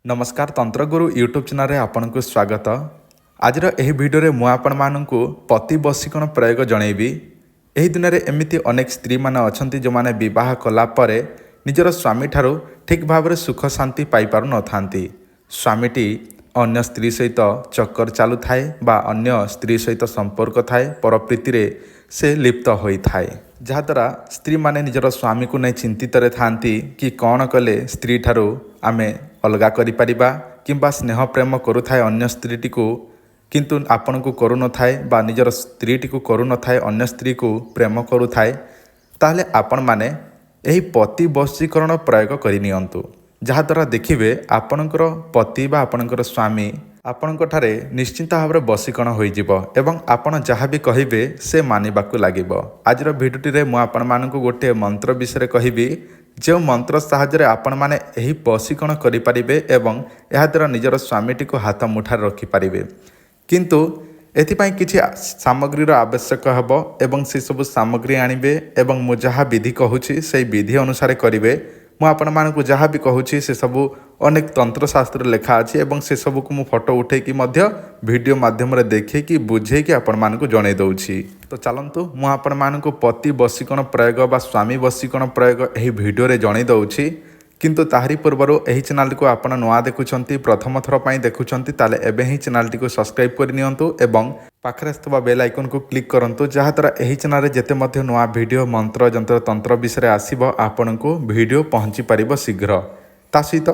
ନମସ୍କାର, ତନ୍ତ୍ରଗୁରୁ ୟୁଟ୍ୟୁବ୍ ଚ୍ୟାନେଲରେ ଆପଣଙ୍କୁ ସ୍ୱାଗତ। ଆଜିର ଏହି ଭିଡ଼ିଓରେ ମୁଁ ଆପଣମାନଙ୍କୁ ପତି ବଶୀକରଣ ପ୍ରୟୋଗ ଜଣେଇବି। ଏହି ଦିନରେ ଏମିତି ଅନେକ ସ୍ତ୍ରୀମାନେ ଅଛନ୍ତି, ଯେଉଁମାନେ ବିବାହ କଲା ପରେ ନିଜର ସ୍ୱାମୀଠାରୁ ଠିକ୍ ଭାବରେ ସୁଖ ଶାନ୍ତି ପାଇପାରୁନଥାନ୍ତି। ସ୍ୱାମୀଟି ଅନ୍ୟ ସ୍ତ୍ରୀ ସହିତ ଚକ୍କର ଚାଲୁଥାଏ ବା ଅନ୍ୟ ସ୍ତ୍ରୀ ସହିତ ସମ୍ପର୍କ ଥାଏ, ପରପ୍ରୀତିରେ ସେ ଲିପ୍ତ ହୋଇଥାଏ, ଯାହାଦ୍ୱାରା ସ୍ତ୍ରୀମାନେ ନିଜର ସ୍ୱାମୀକୁ ନେଇ ଚିନ୍ତିତରେ ଥାଆନ୍ତି କି କ'ଣ କଲେ ସ୍ତ୍ରୀଠାରୁ ଆମେ ଅଲଗା କରିପାରିବା, କିମ୍ବା ସ୍ନେହ ପ୍ରେମ କରୁଥାଏ ଅନ୍ୟ ସ୍ତ୍ରୀଟିକୁ କିନ୍ତୁ ଆପଣଙ୍କୁ କରୁନଥାଏ ବା ନିଜର ସ୍ତ୍ରୀଟିକୁ କରୁନଥାଏ, ଅନ୍ୟ ସ୍ତ୍ରୀକୁ ପ୍ରେମ କରୁଥାଏ। ତାହେଲେ ଆପଣମାନେ ଏହି ପତି ବଶୀକରଣ ପ୍ରୟୋଗ କରିନିଅନ୍ତୁ, ଯାହାଦ୍ୱାରା ଦେଖିବେ ଆପଣଙ୍କର ପତି ବା ଆପଣଙ୍କର ସ୍ୱାମୀ ଆପଣଙ୍କଠାରେ ନିଶ୍ଚିନ୍ତ ଭାବରେ ବଶୀକରଣ ହୋଇଯିବ ଏବଂ ଆପଣ ଯାହା ବି କହିବେ ସେ ମାନିବାକୁ ଲାଗିବ। ଆଜିର ଭିଡ଼ିଓଟିରେ ମୁଁ ଆପଣମାନଙ୍କୁ ଗୋଟିଏ ମନ୍ତ୍ର ବିଷୟରେ କହିବି, ଯେଉଁ ମନ୍ତ୍ର ସାହାଯ୍ୟରେ ଆପଣମାନେ ଏହି ବଶୀକରଣ କରିପାରିବେ ଏବଂ ଏହାଦ୍ୱାରା ନିଜର ସ୍ୱାମୀଟିକୁ ହାତ ମୁଠାରେ ରଖିପାରିବେ। କିନ୍ତୁ ଏଥିପାଇଁ କିଛି ସାମଗ୍ରୀର ଆବଶ୍ୟକ ହେବ ଏବଂ ସେସବୁ ସାମଗ୍ରୀ ଆଣିବେ ଏବଂ ମୁଁ ଯାହା ବିଧି କହୁଛି ସେଇ ବିଧି ଅନୁସାରେ କରିବେ। ମୁଁ ଆପଣମାନଙ୍କୁ ଯାହା ବି କହୁଛି ସେସବୁ ଅନେକ ତନ୍ତ୍ରଶାସ୍ତ୍ରରେ ଲେଖା ଅଛି ଏବଂ ସେସବୁକୁ ମୁଁ ଫଟୋ ଉଠେଇକି ମଧ୍ୟ ଭିଡ଼ିଓ ମାଧ୍ୟମରେ ଦେଖେଇକି ବୁଝେଇକି ଆପଣମାନଙ୍କୁ ଜଣେଇ ଦେଉଛି। ତ ଚାଲନ୍ତୁ, ମୁଁ ଆପଣମାନଙ୍କୁ ପତି ବଶୀକରଣ ପ୍ରୟୋଗ ବା ସ୍ୱାମୀ ବଶୀକରଣ ପ୍ରୟୋଗ ଏହି ଭିଡ଼ିଓରେ ଜଣେଇ ଦେଉଛି। କିନ୍ତୁ ତାହାରି ପୂର୍ବରୁ ଏହି ଚ୍ୟାନେଲଟିକୁ ଆପଣ ନୂଆ ଦେଖୁଛନ୍ତି, ପ୍ରଥମ ଥର ପାଇଁ ଦେଖୁଛନ୍ତି, ତାହେଲେ ଏବେ ହିଁ ଚ୍ୟାନେଲଟିକୁ ସବସ୍କ୍ରାଇବ୍ କରିନିଅନ୍ତୁ ଏବଂ ପାଖରେ ଆସୁଥିବା ବେଲ୍ ଆଇକନ୍କୁ କ୍ଲିକ୍ କରନ୍ତୁ, ଯାହାଦ୍ୱାରା ଏହି ଚ୍ୟାନେଲରେ ଯେତେ ମଧ୍ୟ ନୂଆ ଭିଡ଼ିଓ ମନ୍ତ୍ର ଯନ୍ତ୍ର ତନ୍ତ୍ର ବିଷୟରେ ଆସିବ, ଆପଣଙ୍କୁ ଭିଡ଼ିଓ ପହଞ୍ଚି ପାରିବ ଶୀଘ୍ର। ତା ସହିତ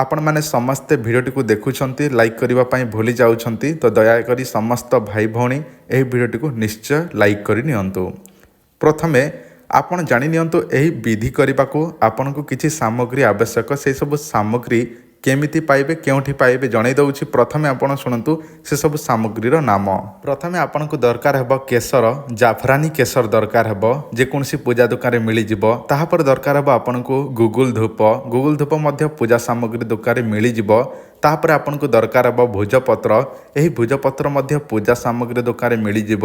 ଆପଣମାନେ ସମସ୍ତେ ଭିଡ଼ିଓଟିକୁ ଦେଖୁଛନ୍ତି, ଲାଇକ୍ କରିବା ପାଇଁ ଭୁଲି ଯାଉଛନ୍ତି। ତ ଦୟାକରି ସମସ୍ତ ଭାଇ ଭଉଣୀ ଏହି ଭିଡ଼ିଓଟିକୁ ନିଶ୍ଚୟ ଲାଇକ୍ କରି ନିଅନ୍ତୁ। ପ୍ରଥମେ ଆପଣ ଜାଣି ନିଅନ୍ତୁ, ଏହି ବିଧି କରିବାକୁ ଆପଣଙ୍କୁ କିଛି ସାମଗ୍ରୀ ଆବଶ୍ୟକ। ସେସବୁ ସାମଗ୍ରୀ କେମିତି ପାଇବେ, କେଉଁଠି ପାଇବେ ଜଣାଇ ଦେଉଛି। ପ୍ରଥମେ ଆପଣ ଶୁଣନ୍ତୁ ସେସବୁ ସାମଗ୍ରୀର ନାମ। ପ୍ରଥମେ ଆପଣଙ୍କୁ ଦରକାର ହେବ କେଶର, ଜାଫରାନୀ କେଶର ଦରକାର ହେବ, ଯେକୌଣସି ପୂଜା ଦୋକାନରେ ମିଳିଯିବ। ତାହାପରେ ଦରକାର ହେବ ଆପଣଙ୍କୁ ଗୁଗୁଲ ଧୂପ। ଗୁଗୁଲ ଧୂପ ମଧ୍ୟ ପୂଜା ସାମଗ୍ରୀ ଦୋକାନରେ ମିଳିଯିବ। ତାପରେ ଆପଣଙ୍କୁ ଦରକାର ହେବ ଭୋଜପତ୍ର। ଏହି ଭୋଜପତ୍ର ମଧ୍ୟ ପୂଜା ସାମଗ୍ରୀ ଦୋକାନରେ ମିଳିଯିବ।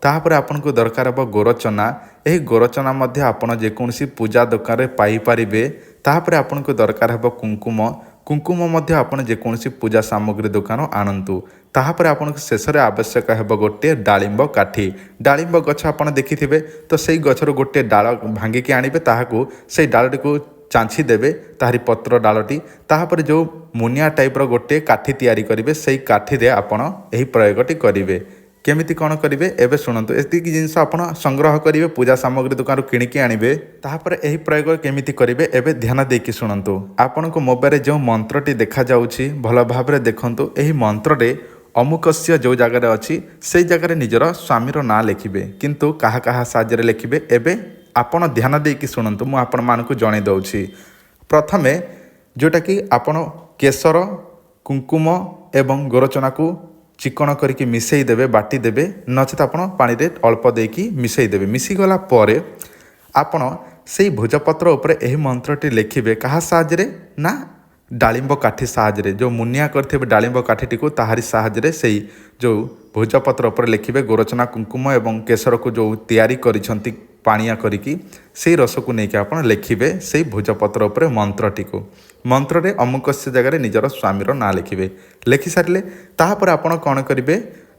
ତାପରେ ଆପଣଙ୍କୁ ଦରକାର ହେବ ଗୋରଚନା। ଏହି ଗୋରଚନା ମଧ୍ୟ ଆପଣ ଯେକୌଣସି ପୂଜା ଦୋକାନରେ ପାଇପାରିବେ। ତାପରେ ଆପଣଙ୍କୁ ଦରକାର ହେବ କୁଙ୍କୁମ। କୁଙ୍କୁମ ମଧ୍ୟ ଆପଣ ଯେକୌଣସି ପୂଜା ସାମଗ୍ରୀ ଦୋକାନ ଆଣନ୍ତୁ। ତାହାପରେ ଆପଣଙ୍କୁ ଶେଷରେ ଆବଶ୍ୟକ ହେବ ଗୋଟିଏ ଡାଳିମ୍ବ କାଠି। ଡାଳିମ୍ବ ଗଛ ଆପଣ ଦେଖିଥିବେ ତ, ସେଇ ଗଛରୁ ଗୋଟିଏ ଡାଳ ଭାଙ୍ଗିକି ଆଣିବେ, ତାହାକୁ ସେଇ ଡାଳଟିକୁ ଚାଞ୍ଚି ଦେବେ, ତାହାରି ପତ୍ର ଡାଳଟି। ତାହାପରେ ଯେଉଁ ମୁନିଆ ଟାଇପ୍ର ଗୋଟିଏ କାଠି ତିଆରି କରିବେ, ସେଇ କାଠିରେ ଆପଣ ଏହି ପ୍ରୟୋଗଟି କରିବେ। କେମିତି କ'ଣ କରିବେ ଏବେ ଶୁଣନ୍ତୁ। ଏତିକି ଜିନିଷ ଆପଣ ସଂଗ୍ରହ କରିବେ, ପୂଜା ସାମଗ୍ରୀ ଦୋକାନରୁ କିଣିକି ଆଣିବେ। ତାହାପରେ ଏହି ପ୍ରୟୋଗ କେମିତି କରିବେ ଏବେ ଧ୍ୟାନ ଦେଇକି ଶୁଣନ୍ତୁ। ଆପଣଙ୍କ ମୋବାଇଲରେ ଯେଉଁ ମନ୍ତ୍ରଟି ଦେଖାଯାଉଛି, ଭଲ ଭାବରେ ଦେଖନ୍ତୁ। ଏହି ମନ୍ତ୍ରରେ ଅମୁକସ୍ୟ ଯେଉଁ ଜାଗାରେ ଅଛି, ସେଇ ଜାଗାରେ ନିଜର ସ୍ୱାମୀର ନାଁ ଲେଖିବେ। କିନ୍ତୁ କାହା କାହା ସାହାଯ୍ୟରେ ଲେଖିବେ ଏବେ ଆପଣ ଧ୍ୟାନ ଦେଇକି ଶୁଣନ୍ତୁ, ମୁଁ ଆପଣମାନଙ୍କୁ ଜଣାଇ ଦେଉଛି। ପ୍ରଥମେ ଯେଉଁଟାକି ଆପଣ କେଶର, କୁଙ୍କୁମ ଏବଂ ଗୋରଚନାକୁ ଚିକଣ କରିକି ମିଶାଇ ଦେବେ, ବାଟି ଦେବେ, ନଚେତ ଆପଣ ପାଣିରେ ଅଳ୍ପ ଦେଇକି ମିଶାଇ ଦେବେ। ମିଶିଗଲା ପରେ ଆପଣ ସେଇ ଭୋଜପତ୍ର ଉପରେ ଏହି ମନ୍ତ୍ରଟି ଲେଖିବେ। କାହା ସାହାଯ୍ୟରେ ନା ଡାଳିମ୍ବ କାଠି ସାହାଯ୍ୟରେ। ଯେଉଁ ମୁନିଆ କରିଥିବେ ଡାଳିମ୍ବ କାଠିଟିକୁ, ତାହାରି ସାହାଯ୍ୟରେ ସେଇ ଯେଉଁ ଭୋଜପତ୍ର ଉପରେ ଲେଖିବେ। ଗୋରଚନା, କୁଙ୍କୁମ ଏବଂ କେଶରକୁ ଯେଉଁ ତିଆରି କରିଛନ୍ତି ପାଣିଆ କରିକି, ସେଇ ରସକୁ ନେଇକି ଆପଣ ଲେଖିବେ ସେଇ ଭୋଜପତ୍ର ଉପରେ ମନ୍ତ୍ରଟିକୁ। ମନ୍ତ୍ରରେ ଅମୁକସ୍ୟ ଜାଗାରେ ନିଜର ସ୍ୱାମୀର ନାଁ ଲେଖିବେ। ଲେଖି ସାରିଲେ ତାହାପରେ ଆପଣ କ'ଣ କରିବେ?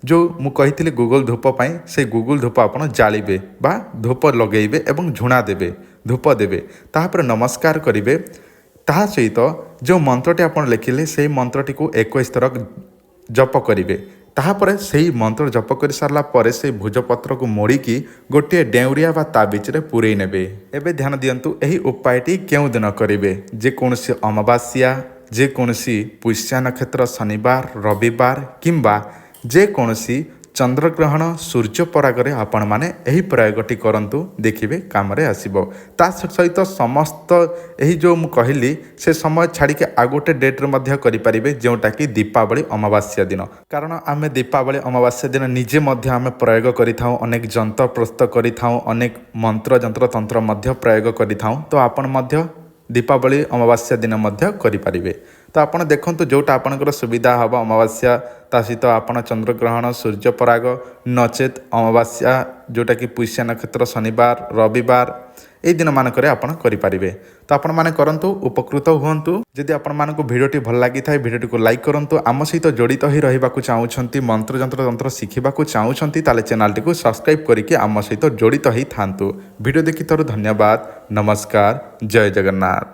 ଯେଉଁ ମୁଁ କହିଥିଲି ଗୁଗୁଲ ଧୂପ ପାଇଁ, ସେଇ ଗୁଗୁଲ ଧୂପ ଆପଣ ଜାଳିବେ ବା ଧୂପ ଲଗେଇବେ ଏବଂ ଝୁଣା ଦେବେ, ଧୂପ ଦେବେ। ତାହାପରେ ନମସ୍କାର କରିବେ। ତାହା ସହିତ ଯେଉଁ ମନ୍ତ୍ରଟି ଆପଣ ଲେଖିଲେ, ସେଇ ମନ୍ତ୍ରଟିକୁ 21 ଥର ଜପ କରିବେ। ତାହାପରେ ସେଇ ମନ୍ତ୍ର ଜପ କରିସାରିଲା ପରେ ସେଇ ଭୋଜପତ୍ରକୁ ମୋଡ଼ିକି ଗୋଟିଏ ଡେଉଁରିଆ ବା ତାବିଜରେ ପୂରେଇ ନେବେ। ଏବେ ଧ୍ୟାନ ଦିଅନ୍ତୁ, ଏହି ଉପାୟଟି କେଉଁ ଦିନ କରିବେ? ଯେକୌଣସି ଅମାବାସ୍ୟା, ଯେକୌଣସି ପୁଷ୍ୟା ନକ୍ଷତ୍ର, ଶନିବାର, ରବିବାର କିମ୍ବା ଯେକୌଣସି ଚନ୍ଦ୍ରଗ୍ରହଣ, ସୂର୍ଯ୍ୟପରାଗରେ ଆପଣମାନେ ଏହି ପ୍ରୟୋଗଟି କରନ୍ତୁ, ଦେଖିବେ କାମରେ ଆସିବ। ତା ସହିତ ସମସ୍ତ ଏହି ଯେଉଁ ମୁଁ କହିଲି ସେ ସମୟ ଛାଡ଼ିକି ଆଉ ଗୋଟେ ଡେଟ୍ରେ ମଧ୍ୟ କରିପାରିବେ, ଯେଉଁଟାକି ଦୀପାବଳି ଅମାବାସ୍ୟା ଦିନ। କାରଣ ଆମେ ଦୀପାବଳି ଅମାବାସ୍ୟା ଦିନ ନିଜେ ମଧ୍ୟ ଆମେ ପ୍ରୟୋଗ କରିଥାଉ, ଅନେକ ଯନ୍ତ୍ର ପ୍ରସ୍ତୁତ କରିଥାଉ, ଅନେକ ମନ୍ତ୍ର ଯନ୍ତ୍ର ତନ୍ତ୍ର ମଧ୍ୟ ପ୍ରୟୋଗ କରିଥାଉ। ତ ଆପଣ ମଧ୍ୟ ଦୀପାବଳି ଅମାବାସ୍ୟା ଦିନ ମଧ୍ୟ କରିପାରିବେ। ତ ଆପଣ ଦେଖନ୍ତୁ ଯେଉଁଟା ଆପଣଙ୍କର ସୁବିଧା ହେବ, ଅମାବାସ୍ୟା, ତା ସହିତ ଆପଣ ଚନ୍ଦ୍ରଗ୍ରହଣ, ସୂର୍ଯ୍ୟପରାଗ, ନଚେତ୍ ଅମାବାସ୍ୟା ଯେଉଁଟାକି ପୁଷ୍ୟା ନକ୍ଷତ୍ର, ଶନିବାର, ରବିବାର ଏଇ ଦିନମାନଙ୍କରେ ଆପଣ କରିପାରିବେ। ତ ଆପଣମାନେ କରନ୍ତୁ, ଉପକୃତ ହୁଅନ୍ତୁ। ଯଦି ଆପଣମାନଙ୍କୁ ଭିଡ଼ିଓଟି ଭଲ ଲାଗିଥାଏ, ଭିଡ଼ିଓଟିକୁ ଲାଇକ୍ କରନ୍ତୁ। ଆମ ସହିତ ଜଡ଼ିତ ହୋଇ ରହିବାକୁ ଚାହୁଁଛନ୍ତି, ମନ୍ତ୍ରଯନ୍ତ୍ର ତନ୍ତ୍ର ଶିଖିବାକୁ ଚାହୁଁଛନ୍ତି, ତାହେଲେ ଚ୍ୟାନେଲଟିକୁ ସବସ୍କ୍ରାଇବ୍ କରିକି ଆମ ସହିତ ଜଡ଼ିତ ହୋଇଥାନ୍ତୁ। ଭିଡ଼ିଓ ଦେଖିଥିବାରୁ ଧନ୍ୟବାଦ। ନମସ୍କାର, ଜୟ ଜଗନ୍ନାଥ।